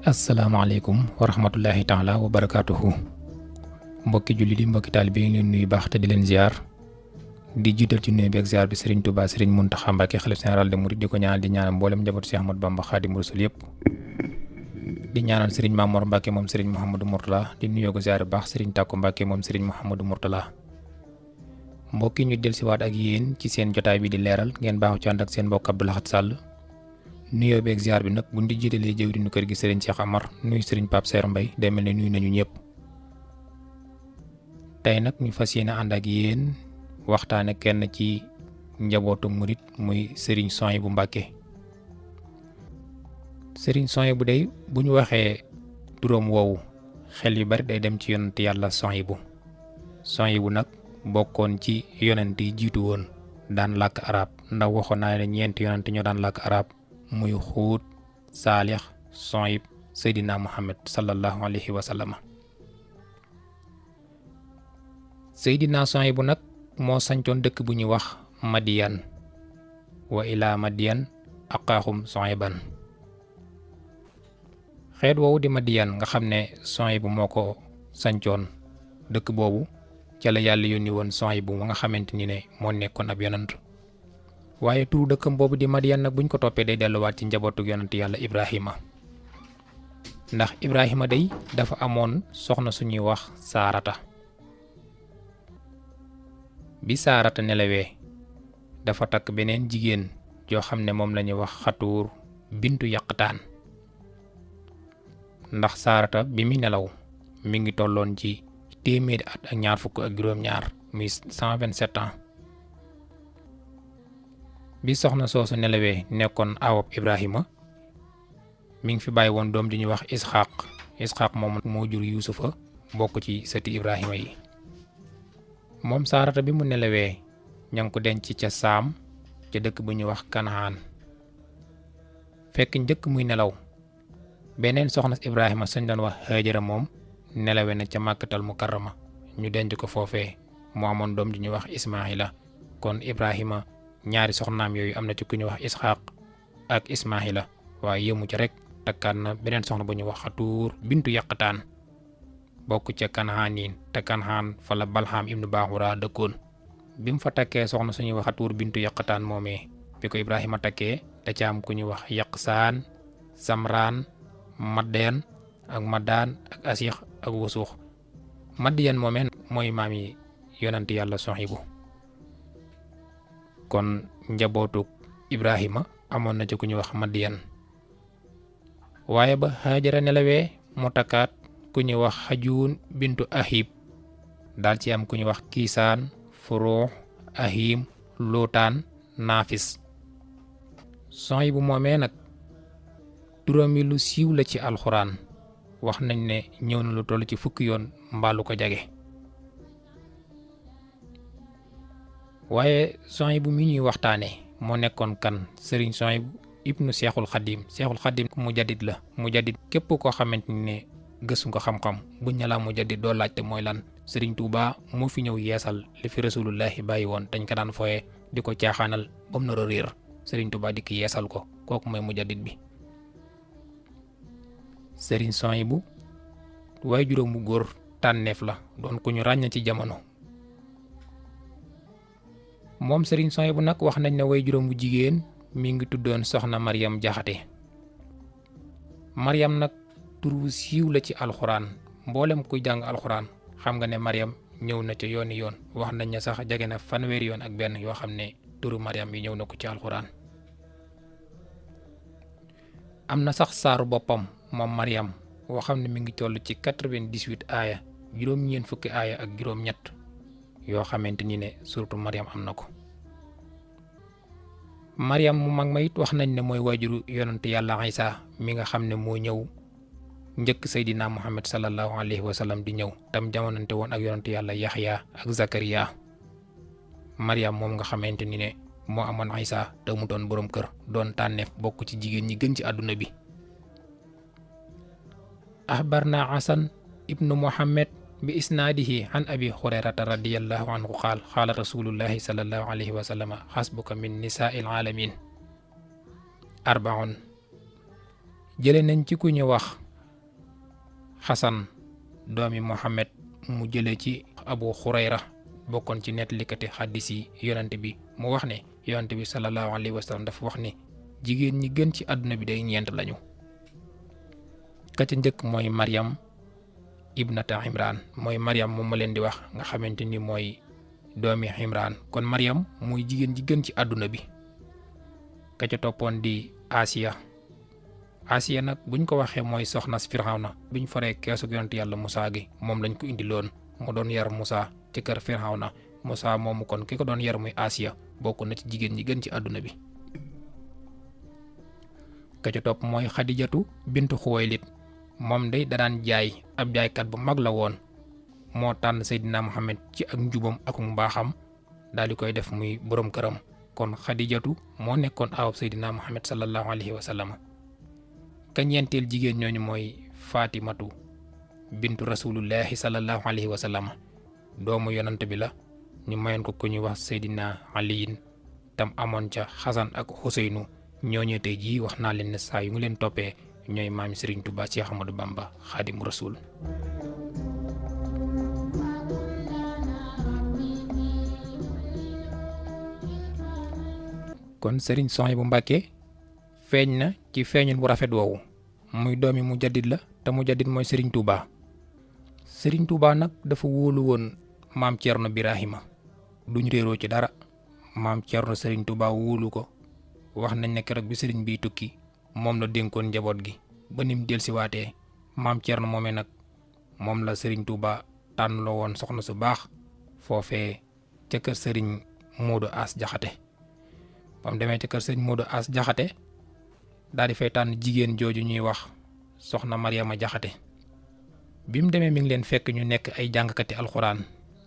asalaamaaleykum wa rahmatullahi taala wa barakaatuhu mbokki julli di mbokki taalibe yi leen nuyu baax te di leen ziar di jiital ci nuyu bi ak ziar bi Serigne Touba Serigne Mountakha Mbacké xalif général des mourides di ko ñaanal di ñaanal mboolem njabootu Cheikh Ahmadou Bamba Khadimu Rasul yëpp di ñaanal Serigne Mamour Mbacké moom Serigne Mouhamadou Mourtala di nuyoo ko ziar bu baax Serigne Tako Mbacké moom Serigne Mouhamadou Mourtala mbokki ñu dellusiwaat ak yéen ci seen jotaay bi di leeral ngeen baaxu ci ànd ak seen mbokk Abdou Lahad Sall nuyoo beeg ziar bi nag buñ di jiitalee jëwriñu kër gi Serigne Cheikh Amar nuyu Serigne Pape Serre Mbaye day mel ne nuyu nañu ñëpp tey nag ñu fas yéene ànd ak yéen waxtaane kenn ci njabootu murit muy Serigne Souhaïbou Mbacké Serigne Souhaïbou day bu ñu waxee turam woowu xel yu bari day dem ci yonent yàlla Souhaïbou nag bokkoon ci yonent yi jiitu woon daan làkk arab ndax waxoon naa ne ñeenti yonent ñoo daan làkk arab muy Huud Saalix Souhaïb Seydina Muhammad sallallahu alayhi wa sallam Seydina Souhaïbou nag moo sancoon dëkk bu ñuy wax Madiyan wa ilaa Madiyan aqaahum Souhaïban xeet woowu di Madiyan nga xam ne Souhaïbou moo ko sancoon dëkk boobu ca la yàlla yónni woon Souhaïbou ma nga xamante ni ne moo nekkoon ab yonant waaye turu dëkkam boobu di Madiyan nag buñ ko toppee day delluwaat ci njabootu yonant yàlla Ibrahima ndax Ibrahima day dafa amoon soxna suñuy wax Saarata bi Saarata nelawee dafa takk beneen jigéen joo xam ne moom lañuy wax Xatuur bintu Yaqtaan ndax Saarata bi muy nelaw mi ngi tolloon ci téeméeri at ak ñaar fukk ak juróom-ñaar muy 127 ans bi soxna soosu nelawee nekkoon awab Ibrahima mi ngi fi bàyyi woon doom di ñuy wax Isxaq moom moo jur Yuusufa bokk ci sëti Ibrahima yi moom Saarata bi mu nelawee ña ngi ko denc ca Saam ca dëkk bu ñuy wax Kanaan fekk njëkk muy nelaw beneen soxna Ibrahima sañ doon wax Haajara moom nelawe na ca Màkkatal Mukarrama ñu denc ko foofee mu amoon doom di ñuy wax Ismaahila kon Ibrahima ñaari soxnaam yooyu am na ci ku ñuy wax Isxaq ak Ismaahila waaye yëmu ci rek takkaat na beneen soxna bu ñuy wax Xatuur bintu Yaqtaan bokk ca Kanaanin te Kanaan fa la Balxaam ibnu Baaxura dëkkoon bi mu fa takkee soxna suñuy wax Xatuur bintu Yaqtaan moomee bi ko Ibrahima takkee da ca am ku ñuy wax Yaqsaan Samraan Maddeen ak Maddaan ak Asix ak Wusuux Madiyan moomee mooy maam yi yonent yàlla Souhaïbou kon njabootu Ibrahima amoon na ci ku ñuy wax Madiyan waaye ba Haajara nelawee mu takkaat ku ñuy wax Xajuun bintu Ahib daal ci am ku ñuy wax Kiisaan Furuux Ahim Luutaan Naafis Souhaïbou moomee nag turam yi lu siiw la ci alxuraan wax nañ ne ñëw na lu toll ci fukki yoon mbaalu ko jage waaye Souhaïbou mi ñuy waxtaane moo nekkoon kan Serigne Souhaïbou ibnu Seexul Xadim mujaddid la mujaddid képp koo xamante ne gëstu nga xam-xam buñ ne laa mujaddid doo laajte mooy lan Serigne Touba moo fi ñëw yeesal li fi rasulullahi bàyyi woon dañ ko daan foye di ko caaxaanal ba mu nar a réer Serigne Touba di ko yeesal ko kooku mooy mujaddid bi Serigne Souhaïbou waaye juróom bu góor tànneef la doon ku ñu ràññ ci jamono moom Serigne Souhaïbou nag wax nañ ne way juróom bu jigéen mi ngi tuddoon soxna Maryam Jaxate Maryam nag tur wu siiw la ci alxuraan mboolem kuy jàng alxuraan xam nga ne Maryam ñëw na ca yooni yoon wax nañ ne sax jege na fanweeri yoon ak benn yoo xam ne turu Maryam yi ñëw na ko ci alxuraan am na sax saaru boppam moom Maryam woo xam ne mi ngi toll ci 98 aaya juróom-ñeent fukki aaya ak juróom-ñett yoo xamante ni ne surtout Maryam am na ko Maryam mu mag ma it wax nañ ne mooy waajuru yonent yàlla Isa mi nga xam ne moo ñëw njëkk Seydina Muhammad sallallahu alayhi wa sallam di ñëw tam jamonante woon ak yonent yàlla Yaxya ak Zakariya Maryam moom nga xamante ni ne moo amoon Isa te mu doon boroom kër doon tànneef bokk ci jigéen ñi gën ci àdduna bi axbarna Hasan ibnu Muhammad bi isnaadihi an abi hurayrata radiyallahu anhu qaal qaala rasulullahi sallallahu alayhi wa sallam xasbuka min nisaa'il aalamiin arbaun jële nañ ci ku ñu wax Xasan doomi Muhammad mu jëlee ci Abu Xurayra bokkoon ci nettalikati xaddis yi yonante bi mu wax ne yonante bi sallallahu alayhi wa sallam dafa wax ne jigéen ñi gën ci àdduna bi day ñeent lañu. ka ca njëkk mooy Maryam ibnata Imran mooy Maryam moom ma leen di wax nga xamante ni mooy doomi Imran kon Maryam muy jigéen ji gën ci àdduna bi. ka ca toppoon di Asiya nag buñ ko waxee mooy soxna si Firawna biñ foree keesu yonent yàlla Musaa gi moom lañ ko indiloon mu doon yar Musaa ci kër Firawna Musaa moomu kon ki ko doon yar muy Asiya bokk na ci jigéen ñi gën ci àdduna bi. ka ca topp mooy Xadijatu bintu Xuwaylid moom day da daan jaay ab jaaykat bu mag la woon moo tànn Seydina Muhammad ci ak njubam ak mbaaxam daal di koy def muy borom këram kon Xadijatu moo nekkoon aawab Seydina Muhammad sallallahu alayhi wa sallam. ka ñeenteel jigéen ñooñu mooy Fatimatu bintu rasulullahi sallallahu alayhi wa sallam doomu yonant bi la ñu mayoon ko ku ñuy wax Seydina Aliyin tam amoon ca Xasan ak Xuseynu ñooñu tey jii wax naa leen ne saa yu ngi leen toppee ñooy maami Serigne Touba Cheikh Ahmadou Bamba Xaadimu Rasul. kon Serigne Souhaïbou Mbacké feeñ na ci feeñul bu rafet woowu muy doomi Mujaddid la te Mujaddid mooy Serigne Touba. Serigne Touba nag dafa wóolu woon maam Thierno Birahima duñ réeroo ci dara maam Thierno Serigne Touba wóolu ko wax nañ ne keroog bi Serigne biy tukki moom la dénkoon njaboot gi ba nim dellusiwaatee maam Thierno moomee nag moom la Serigne Touba tànn loo woon soxna su baax foofee ca kër Serigne Modou As Jaxate ba mu demee ca kër Serigne Modou As Jaxate daal di fay tànn jigéen jooju ñuy wax soxna Mariama Jaxate bi mu demee mi ngi leen fekk ñu nekk ay jàngkati alxuraan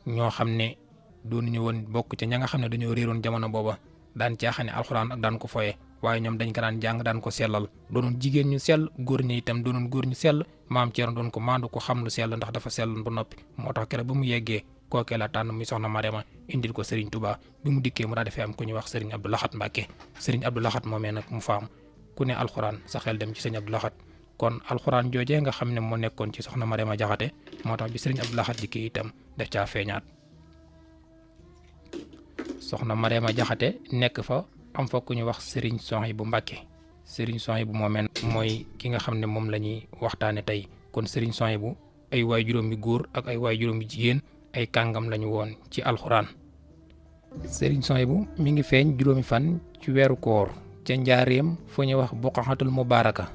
ñoo xam ne doonuñu woon bokk ca ña nga xam ne dañoo réeroon jamono booba daan caaxaane alxuraan ak daan ko foye waaye ñoom dañ ko daan jàng daan ko sellal doonoon jigéen ñu sell góor ñi itam doonoon góor ñu sell maam Thierno doon ko maandu ko xam lu sell ndax dafa selloon ba noppi moo tax keroog ba mu yeggee kookee la tànn muy soxna Mariama indil ko Serigne Touba bi mu dikkee mu daal di am ku ñuy wax Serigne Abdou Lahat Mbacké Serigne Abdou Lahat moomee nag mu faam ku ne alxuraan sa xel dem ci Serigne Abdou Lahat kon alxuraan joojee nga xam ne moo nekkoon ci soxna Mariama Jaxate moo tax bi Serigne Abdou Lahat dikkee itam def caa feeñaat soxna Mariama Jaxate nekk fa am fa ku ñu wax Serigne Souhaïbou Mbacké Serigne Souhaïbou moomee mooy ki nga xam ne moom la ñuy waxtaane tey kon Serigne Souhaïbou ay waay juróomi góor ak ay waay juróomi jigéen ay kàngam lañu woon ci alxuraan. Serigne Souhaïbou mi ngi feeñ juróomi fan ci weeru koor ca njaareem fu ñuy wax Buqaxatul Mubaaraka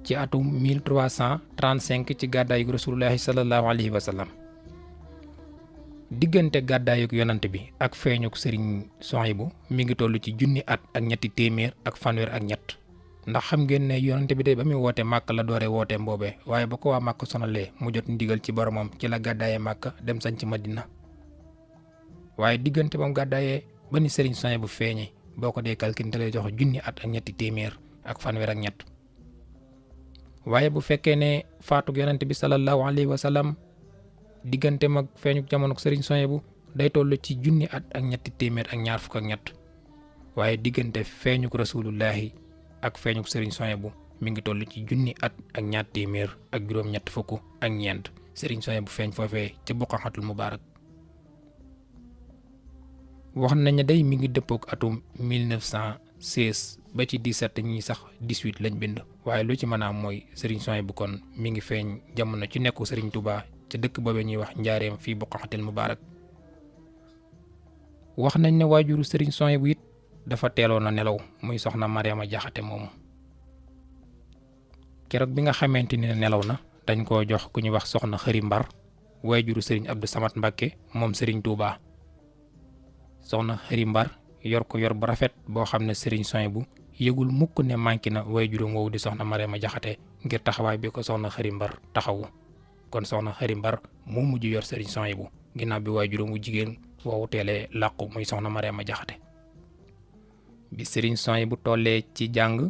ci atum 1335 ci gàddaayug rasulullahi sallallahu alayhi wa sallam. diggante gàddaayug yonant bi ak feeñuk Serigne Souhaïbou mi ngi toll ci junni at ak ñetti téeméer ak fanweer ak ñett ndax xam ngeen ne yonant bi de ba muy woote màkk la doore woote mboobee waaye ba ko waa màkk sonalee mu jot ndigal ci boromam ci la gàddaayee màkk dem sañ ci Madina waaye diggante ba mu gàddaayee ba ni Serigne Souhaïbou feeñe boo ko dee calcul te lay jox junni at ak ñetti téeméer ak fanweer ak ñett waaye bu fekkee ne faatug yonant bi sallallahu alayhi wa sallam diggante mag feeñuk jamono Serigne Souhaïbou day toll ci junni at ak ñetti téeméer ak ñaar fukk ak ñett waaye diggante feeñuk rasulullahi ak feeñuk Serigne Souhaïbou mi ngi toll ci junni at ak ñaar téeméer ak juróom-ñett fukk ak ñeent Serigne Souhaïbou feeñ foofee ca Buqaxatul Mubaarak wax nañ ne day mi ngi dëppook atum 1916 ba ci 17 ñi sax 18 lañ bind waaye lu ci mën a am mooy Serigne Souhaïbou kon mi ngi feeñ jamono ci nekku Serigne Touba ca dëkk boobee ñuy wax njaareem fii Buqaxatul Mubaarak wax nañ ne waajuru Serigne Souhaïbou it dafa teeloon a nelaw muy soxna Mariama Jaxate moomu keroog bi nga xamante ni nelaw na dañ koo jox ku ñuy wax soxna Xëri Mbar waajuru Serigne Abdou Samad Mbacké moom Serigne Touba soxna Xëri Mbar yor ko yor bu rafet boo xam ne Serigne Souhaïbou yëgul mukk ne manqué na waajuram woowu di soxna Mariama Jaxate ngir taxawaay bi ko soxna Xëri Mbar taxawu kon soxna Xëri Mbar moo mujj yor Serigne Souhaïbou ginnaaw bi waajuram wu jigéen woowu teelee làqu muy soxna Mariama Jaxate bi Serigne Souhaïbou tollee ci jàng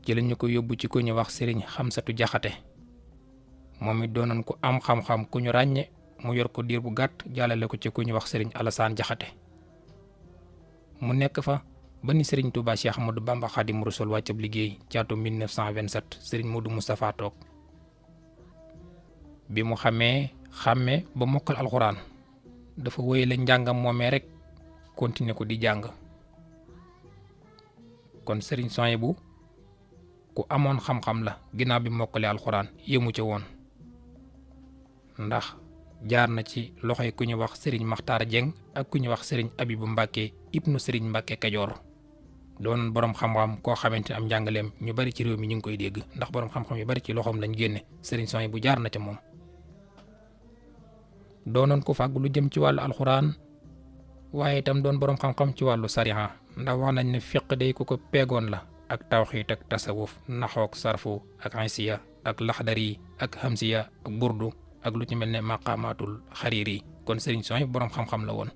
ci lañu ko yóbbu ci ku ñu wax Serigne Xamsatu Jaxate moom it doonoon ko am xam-xam ku ñu ràññe mu yor ko diir bu gàtt jàllale ko ci ku ñu wax Serigne Alassane Jaxate mu nekk fa ba ni Serigne Touba Cheikh Ahmadou Bamba Xaadimu Rasuul wàccab liggéey ci atum 1927 Serigne Modou Moustapha toog bi mu xàmmee ba mokkal alxuraan dafa wéyale njàngam moomee rek continuer ko di jàng. kon Serigne Souhaïbou ku amoon xam-xam la ginnaaw bi mokkalee alxuraan yëmu ca woon ndax jaar na ci loxoy ku ñu wax Serigne Makhtar Dieng ak ku ñu wax Serigne Abibou Mbacke ibnu Serigne Mbacke Kajoor doon borom xam-xam koo xamante ne am njàngaleem ñu bari ci réew mi ñu ngi koy dégg ndax borom xam-xam yu bari ci loxoom lañ génne Serigne Souhaïbou jaar na ca moom. doonoon ko fàgg lu jëm ci wàllu alxuraan waaye itam doon borom xam-xam ci wàllu sariha ndax wax nañ ne fiq day ku ko peegoon la ak tawxiit ak tasawuf naxook sarfu ak ansiya ak laxdari ak hamsiya ak burdu ak lu ci mel ne maqamatul xariiri kon Serigne Souhaïbou borom xam-xam la woon.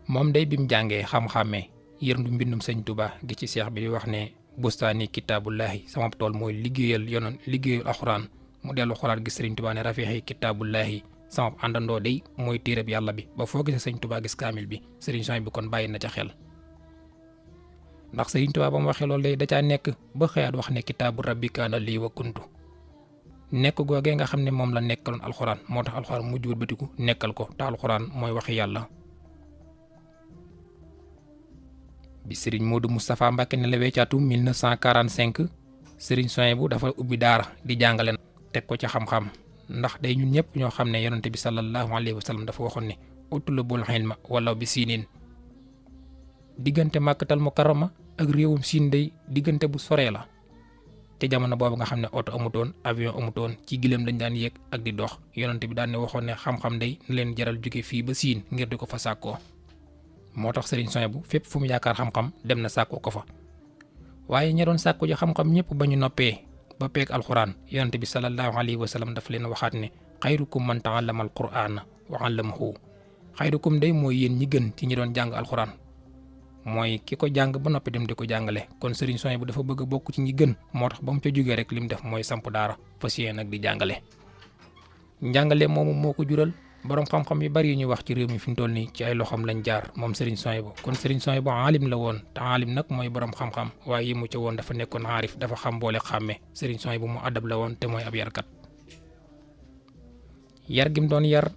moom day bim jàngee xam-xamee yërndu mbindum sëñ Tuubaa gi ci seex bi di wax ne bustaani kitaabullahi sama tool mooy liggéeyal alxuraan mu dellu xolaat gi Serigne Touba ne rafiixi kitaabullahi sama àndandoo day mooy téereb yàlla bi ba foo gisee sëñ Touba gis kaamil bi Serigne Souhaïbou kon bàyyi na ca xel. ndax Serigne Touba ba mu waxee loolu day da caa nekk ba xëyaat wax ne kitaabu rabbi kaana lii wa kuntu nekk googee nga xam ne moom la nekkaloon alxuraan moo tax alxuraan mujj wëlbatiku nekkal ko te alxuraan mooy waxi yàlla. bi Serigne Modou Moustapha Mbacke ne la weccaatu 1945 Serigne Souhaïbou dafa ubbi daara di jàngale teg ko ci xam-xam ndax day ñun ñëpp ñoo xam ne yonante bi sallallahu alayhi wa sallam dafa waxoon ne utlubul ilma walaw bi siinin diggante màkkatal mukarrama ak réewum siin day diggante bu soree la te jamono boobu nga xam ne oto amutoon avion amutoon ci gileem lañ daan yéeg ak di dox yonante bi daan ne waxoon ne xam-xam day na leen jaral jóge fii ba siin ngir di ko fa sàkkoo moo tax Serigne Souhaïbou fépp fu mu yaakaar xam-xam dem na sàkkoo ko fa waaye ña doon sàkku ji xam-xam ñëpp ba ñu noppee ba peeg alxuraan yonante bi sallallahu alayhi wa sallam dafa leen waxaat ne xayrukum man taallama alqur'ana wa allamahu xayrukum day mooy yéen ñi gën ci ñi doon jàng alxuraan mooy ki ko jàng ba noppi dem di ko jàngale kon Serigne Souhaïbou dafa bëgg a bokk ci ñi gën moo tax ba mu ca jógee rek li mu def mooy samp daara fas yéene nag di jàngale. njàngale moomu moo ko jural borom xam-xam yu bari yu ñuy wax ci réew mi fi mu toll nii ci ay loxoom lañ jaar moom Serigne Souhaïbou kon Serigne Souhaïbou aalim la woon te aalim nag mooy borom xam-xam waaye yi mu ca woon dafa nekkoon aarif dafa xam boole xàmme Serigne Souhaïbou mu adab la woon te mooy ab yarkat. yar gi mu doon yar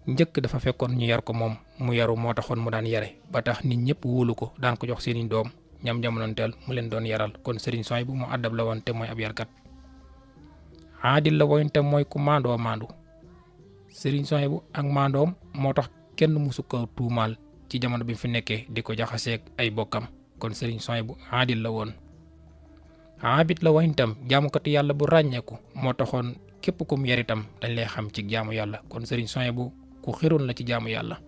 njëkk dafa fekkoon ñu yar ko moom mu yaru moo taxoon mu daan yare ba tax nit ñëpp wóolu ko daan ko jox seeni doom ñam jamonoonteel mu leen doon yaral kon Serigne Souhaïbou mu adab la woon te mooy ab yarkat. aadil la woon te mooy ku maandoo maandu. Serigne Souhaïbou ak maandoom moo tax kenn musu ko tuumaal ci jamono bi fi nekkee di ko jaxaseeg ay bokkam kon Serigne Souhaïbou aadil la woon. abit la woon itam jaamukati yàlla bu ràññeeku moo taxoon képp kum yar itam dañ lay xam ci jaamu yàlla kon Serigne Souhaïbou ku xiroon la ci jaamu yàlla.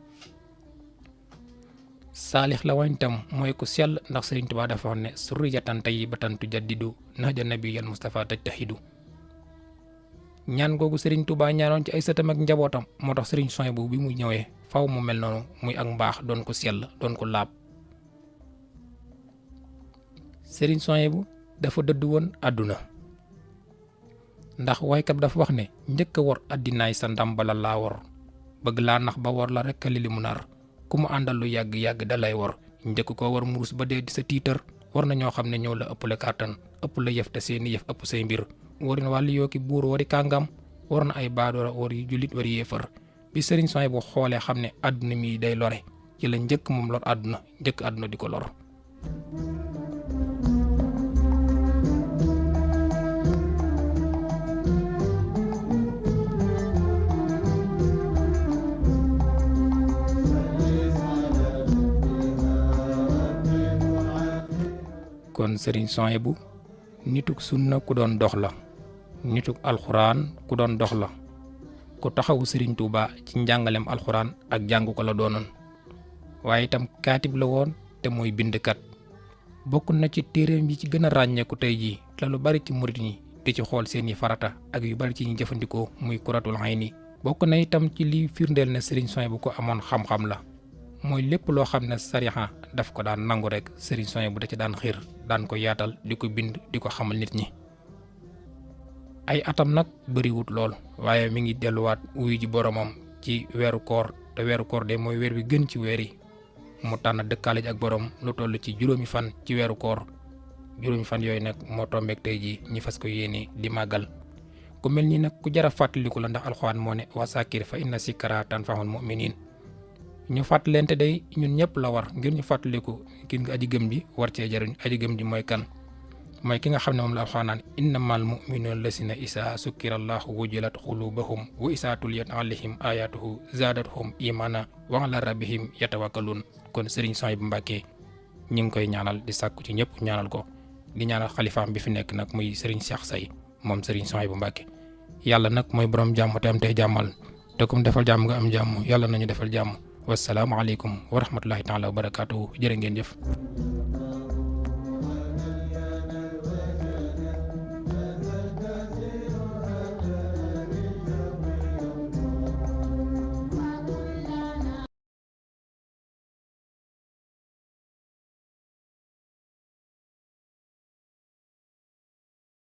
saalix la woon itam mooy ku sell ndax Serigne Touba dafa wax ne surriyatan tayyibatan tujaddidu nahja nabiyyal Mustafa tajtahidu ñaan googu Serigne Touba ñaanoon ci ay sëtam ak njabootam moo tax Serigne Souhaïbou bi mu ñëwee faw mu mel noonu muy ak mbaax doon ko sell doon ko laab. Serigne Souhaïbou dafa dëdd woon àdduna ndax waykat dafa wax ne njëkk a wor àddinaay sa ndam bala laa wor bëgg laa nax ba wor la rek li mu nar ku mu àndal lu yàgg-yàgg da lay wor njëkk ko war murus ba dee di sa tiitar war na ñoo xam ne ñoo la ëppale kàttan ëpp la yëf te seeni yëf ëpp say mbir. wari na wàllu yooki buur wari kàngam war na ay baadoora wari jullit wari yéefar bi Serigne Souhaïbou xoolee xam ne àdduna mi day lore ci la njëkk moom lor àdduna njëkk àdduna di ko lor. kon Serigne Souhaïbou nituk sunna ku doon dox la. nituk alxuraan ku doon dox la ku taxawu Serigne Touba ci njàngalem alxuraan ak jàng ko la doonoon waaye itam kaatib la woon te mooy bindkat bokk na ci téereem yi ci gën a ràññeeku tey jii te lu bari ci murit ñi di ci xool seeni farata ak yu bari ci ñi jëfandikoo muy Qurratul Ayni bokk na itam ci li firndeel ne Serigne Souhaïbou ko amoon xam-xam la mooy lépp loo xam ne sariya daf ko daan nangu rek Serigne Souhaïbou da ci daan xiir daan ko yaatal di ko bind di ko xamal nit ñi. ay atam nag bëriwut lool waaye mi ngi delluwaat wuyu ji boromam ci weeru koor te weeru koor de mooy weer wi gën ci weer yi mu tànn dëkkaale ji ak borom lu toll ci juróomi fan ci weeru koor juróomi fan yooyu nag moo tombeek tey ji ñi fas ko yéene di màggal ku mel nii nag ku jar a fàttaliku la ndax alxuraan moo ne wa sakir fa inna sikra tanfahul muminin ñu fàttalente day ñun ñëpp la war ngir ñu fàttaliku ngir nga aji gëm ji war cee jariñ aji gëm ji mooy kan mooy ki nga xam ne moom la alxuraan naan innamal muminuuna lasina isaa sukkira allahu wujilat xulubahum wa isaa tuliyat alayhim ayatuhu zaadathum imana wa ala rabbihim yatawakkalun kon Serigne Souhaïbou Mbacké ñi ngi koy ñaanal di sàkku ci ñëpp ñaanal ko di ñaanal xalifaam bi fi nekk nag muy Serigne Cheikh Say moom Serigne Souhaïbou Mbacké yàlla nag mooy borom jàmm te am tey jàmmal te kum defal jàmm nga am jàmm yàlla nañu defal jàmm wassalaamu aleykum wa rahmatullahi taala wa barakaatuhu jërë ngeen jëf